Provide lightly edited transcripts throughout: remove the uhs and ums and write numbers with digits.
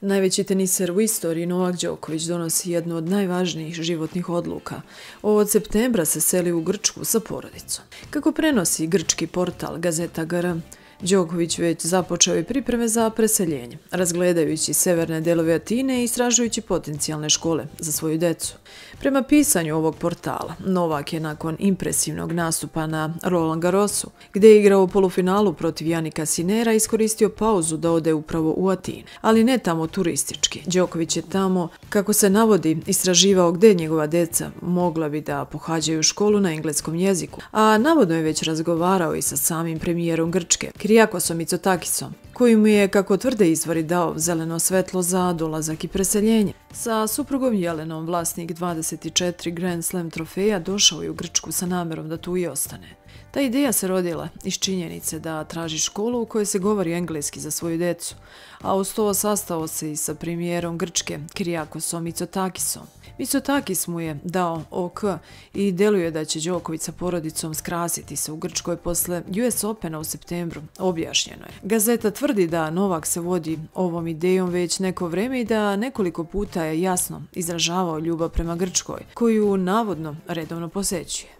Najveći teniser u istoriji Novak Đoković donosi jednu od najvažnijih životnih odluka. Od septembra se seli u Grčku sa porodicom. Kako prenosi grčki portal Gazeta GR, Đoković već započeo i pripreme za preseljenje, razgledajući severne delove Atine i istražujući potencijalne škole za svoju decu. Prema pisanju ovog portala, Novak je nakon impresivnog nastupa na Roland Garrosu, gdje je igrao u polufinalu protiv Jannika Sinnera, iskoristio pauzu da ode upravo u Atinu. Ali ne tamo turistički. Đoković je tamo, kako se navodi, istraživao gdje njegova deca mogla bi da pohađaju školu na engleskom jeziku, a navodno je već razgovarao i sa samim premijerom Grčke, Kyriakosom Mitsotakisom, koji mu je, kako tvrde izvori, dao zeleno svetlo za dolazak i preseljenje. Sa suprugom Jelenom, vlasnik 24 Grand Slam trofeja, došao je u Grčku sa namerom da tu i ostane. Ta ideja se rodila iz činjenice da traži školu u kojoj se govori engleski za svoju decu, a uz to sastao se i sa premijerom Grčke, Kyriakosom Mitsotakisom. Mitsotakis mu je dao OK i deluje da će Đoković sa porodicom skrasiti se u Grčkoj posle US Opena u septembru, objašnjeno je. Gazeta tvrdi da Novak se vodi ovom idejom već neko vreme i da nekoliko puta je jasno izražavao ljubav prema Grčkoj, koju navodno redovno posećuje.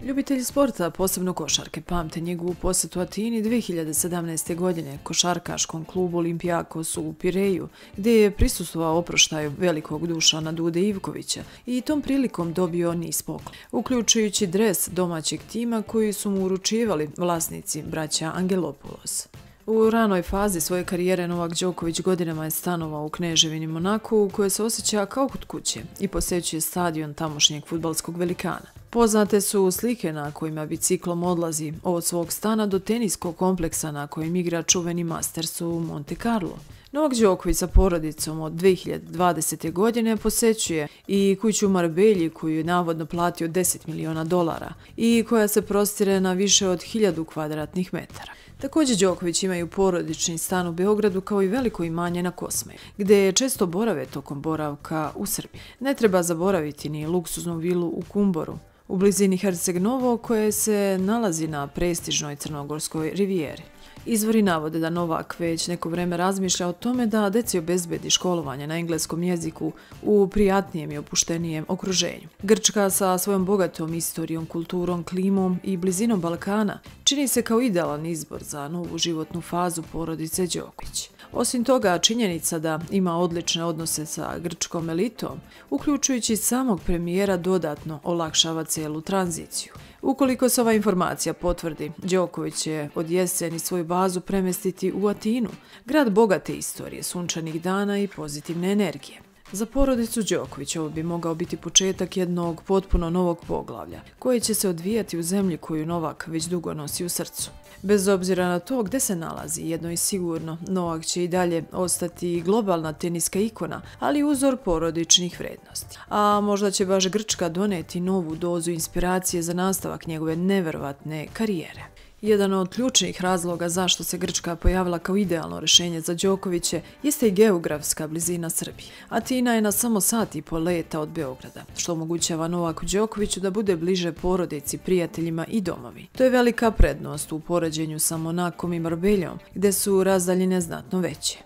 Ljubitelji sporta, posebno košarke, pamte njegovu posetu Atini 2017. godine košarkaškom klubu Olympiakos u Pireju, gdje je prisustvovao oproštaju velikog Dušana Dude Ivkovića i tom prilikom dobio niz poklona, uključujući dres domaćeg tima koji su mu uručivali vlasnici braća Angelopoulos. U ranoj fazi svoje karijere Novak Đoković godinama je stanovao u Kneževini Monaku, u kojoj se osjeća kao kod kuće i posećuje stadion tamošnjeg fudbalskog velikana. Poznate su slike na kojima biciklom odlazi od svog stana do teniskog kompleksa na kojem igra čuveni Masters u Monte Carlo. Novak Đoković sa porodicom od 2020. godine posećuje i kuću u Marbelji koju je navodno platio $10 miliona i koja se prostire na više od 1000 kvadratnih metara. Također Đoković imaju porodični stan u Beogradu kao i veliko imanje na Kosmaju, gdje često borave tokom boravka u Srbiji. Ne treba zaboraviti ni luksuznu vilu u Kumboru, u blizini Herceg Novo, koje se nalazi na prestižnoj crnogorskoj rivijeri. Izvori navode da Novak već neko vreme razmišlja o tome da deci obezbedi školovanje na engleskom jeziku u prijatnijem i opuštenijem okruženju. Grčka sa svojom bogatom istorijom, kulturom, klimom i blizinom Balkana čini se kao idealan izbor za novu životnu fazu porodice Đoković. Osim toga, činjenica da ima odlične odnose sa grčkom elitom, uključujući samog premijera, dodatno olakšava celu tranziciju. Ukoliko se ova informacija potvrdi, Đoković će od jeseni svoju bazu premestiti u Atinu, grad bogate istorije, sunčanih dana i pozitivne energije. Za porodicu Đoković ovo bi mogao biti početak jednog potpuno novog poglavlja, koje će se odvijati u zemlji koju Novak već dugo nosi u srcu. Bez obzira na to gdje se nalazi, jedno je sigurno, Novak će i dalje ostati globalna teniska ikona, ali uzor porodičnih vrednosti. A možda će baš Grčka doneti novu dozu inspiracije za nastavak njegove neverovatne karijere. Jedan od ključnih razloga zašto se Grčka pojavila kao idealno rješenje za Đokovića jeste i geografska blizina Srbije. Atina je na samo sat i pol leta od Beograda, što omogućava Novaku Đokoviću da bude bliže porodici, prijateljima i domovi. To je velika prednost u poređenju sa Monakom i Marbeljom, gdje su razdaljine znatno veće.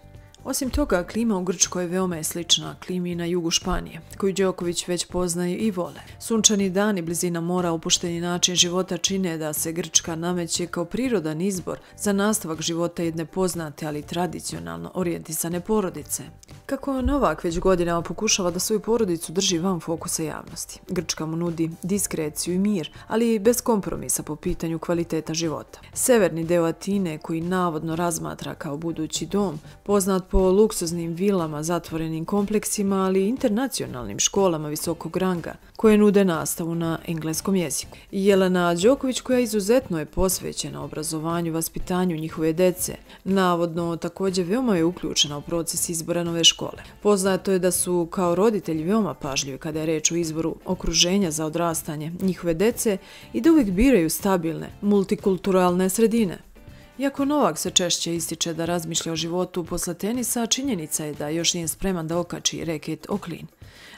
Osim toga, klima u Grčkoj veoma je slična klimi na jugu Španije, koju Đoković već poznaje i vole. Sunčani dani, blizina mora, opušteni način života čine da se Grčka nameće kao prirodan izbor za nastavak života jedne poznate, ali tradicionalno orijentisane porodice. Kako Novak već godinama pokušava da svoju porodicu drži van fokusa javnosti, Grčka mu nudi diskreciju i mir, ali bez kompromisa po pitanju kvaliteta života. Severni deo Atine, koji navodno razmatra kao budući dom, poznat po luksuznim vilama, zatvorenim kompleksima, ali i internacionalnim školama visokog ranga, koje nude nastavu na engleskom jeziku. Jelena Đoković, koja izuzetno je posvećena obrazovanju i vaspitanju njihove dece, navodno također veoma je uključena u proces izbora nove škole. Poznato je da su kao roditelji veoma pažljivi kada je reč o izboru okruženja za odrastanje njihove dece i da uvijek biraju stabilne, multikulturalne sredine. Iako Novak se češće ističe da razmišlja o životu posle tenisa, činjenica je da još nije spreman da okači reket o klin.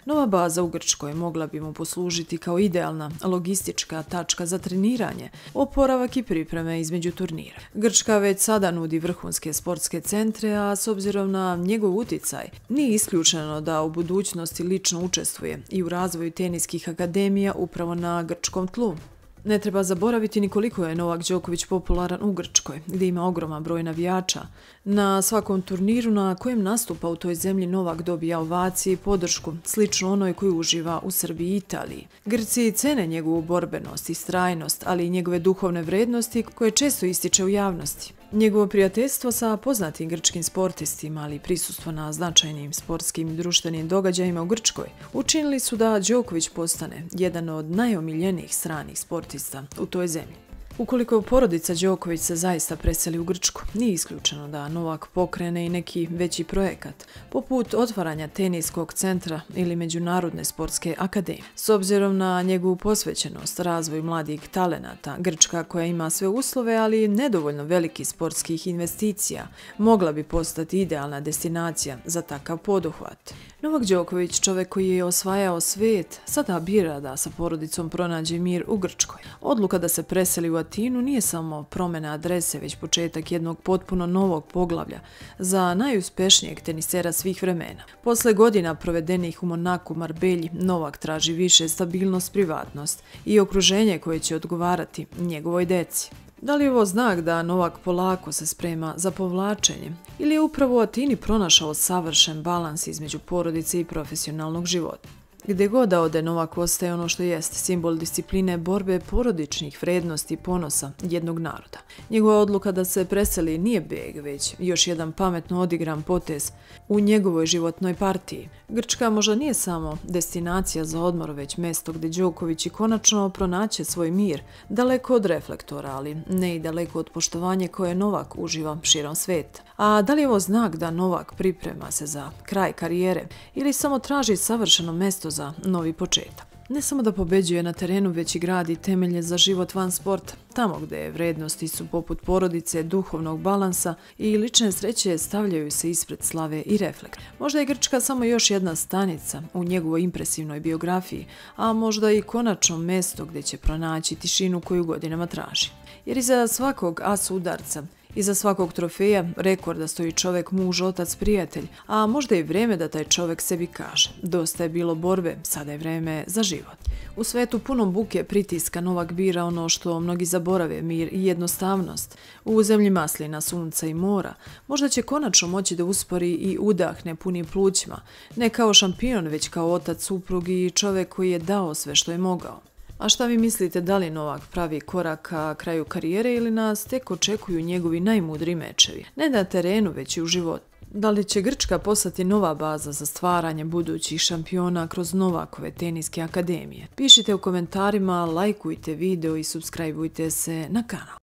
Nova baza u Grčkoj mogla bi mu poslužiti kao idealna logistička tačka za treniranje, oporavak i pripreme između turnira. Grčka već sada nudi vrhunske sportske centre, a s obzirom na njegov uticaj, nije isključeno da u budućnosti lično učestvuje i u razvoju teniskih akademija upravo na grčkom tlu. Ne treba zaboraviti ni koliko je Novak Đoković popularan u Grčkoj, gdje ima ogroman broj navijača. Na svakom turniru na kojem nastupa u toj zemlji Novak dobija ovacije i podršku, slično onoj koju uživa u Srbiji i Italiji. Grci cene njegovu borbenost i strajnost, ali i njegove duhovne vrednosti koje često ističe u javnosti. Njegovo prijateljstvo sa poznatim grčkim sportistima, ali i prisustvo na značajnim sportskim i društvenim događajima u Grčkoj, učinili su da Đoković postane jedan od najomiljenijih stranih sportista u toj zemlji. Ukoliko porodica Đoković se zaista preseli u Grčku, nije isključeno da Novak pokrene i neki veći projekat, poput otvaranja teniskog centra ili međunarodne sportske akademije. S obzirom na njegovu posvećenost razvoju mladih talenata, Grčka koja ima sve uslove, ali nedovoljno velikih sportskih investicija, mogla bi postati idealna destinacija za takav poduhvat. Novak Đoković, čovjek koji je osvajao svijet, sada bira da sa porodicom pronađe mir u Grčkoj. Odluka da se preseli u Atinu nije samo promjena adrese, već početak jednog potpuno novog poglavlja za najuspješnijeg tenisera svih vremena. Posle godina provedenih u Monaku, Marbelji, Novak traži više stabilnost, privatnost i okruženje koje će odgovarati njegovoj deci. Da li je ovo znak da Novak polako se sprema za povlačenje ili je upravo u Atini pronašao savršen balans između porodice i profesionalnog života? Gdje god da ode, Novak ostaje ono što jeste, simbol discipline, borbe, porodičnih vrednosti i ponosa jednog naroda. Njegova odluka da se preseli nije beg, već još jedan pametno odigran potez u njegovoj životnoj partiji. Grčka možda nije samo destinacija za odmor, već mesto gdje Đoković i konačno pronaće svoj mir, daleko od reflektora, ali ne i daleko od poštovanja koje Novak uživa širom sveta. A da li je ovo znak da Novak priprema se za kraj karijere ili samo traži savršeno mesto za novi početak? Ne samo da pobeđuje na terenu, već i gradi temelje za život van sporta, tamo gdje vrednosti su poput porodice, duhovnog balansa i lične sreće stavljaju se ispred slave i reflekta. Možda je Grčka samo još jedna stanica u njegovoj impresivnoj biografiji, a možda i konačno mesto gdje će pronaći tišinu koju godinama traži. Jer iza svakog as udarca, iza svakog trofeja, rekorda stoji čovjek, muž, otac, prijatelj, a možda je vrijeme da taj čovjek sebi kaže: dosta je bilo borbe, sada je vrijeme za život. U svetu punom buke, pritiska, Novak bira ono što mnogi zaborave, mir i jednostavnost. U zemlji maslina, sunca i mora, možda će konačno moći da uspori i udahne punim plućima, ne kao šampion, već kao otac, suprug i čovjek koji je dao sve što je mogao. A šta vi mislite, da li Novak pravi korak ka kraju karijere ili nas tek očekuju njegovi najmudriji mečevi? Ne na terenu, već i u životu. Da li će Grčka postati nova baza za stvaranje budućih šampiona kroz Novakove teniske akademije? Pišite u komentarima, lajkujte video i subscribeujte se na kanal.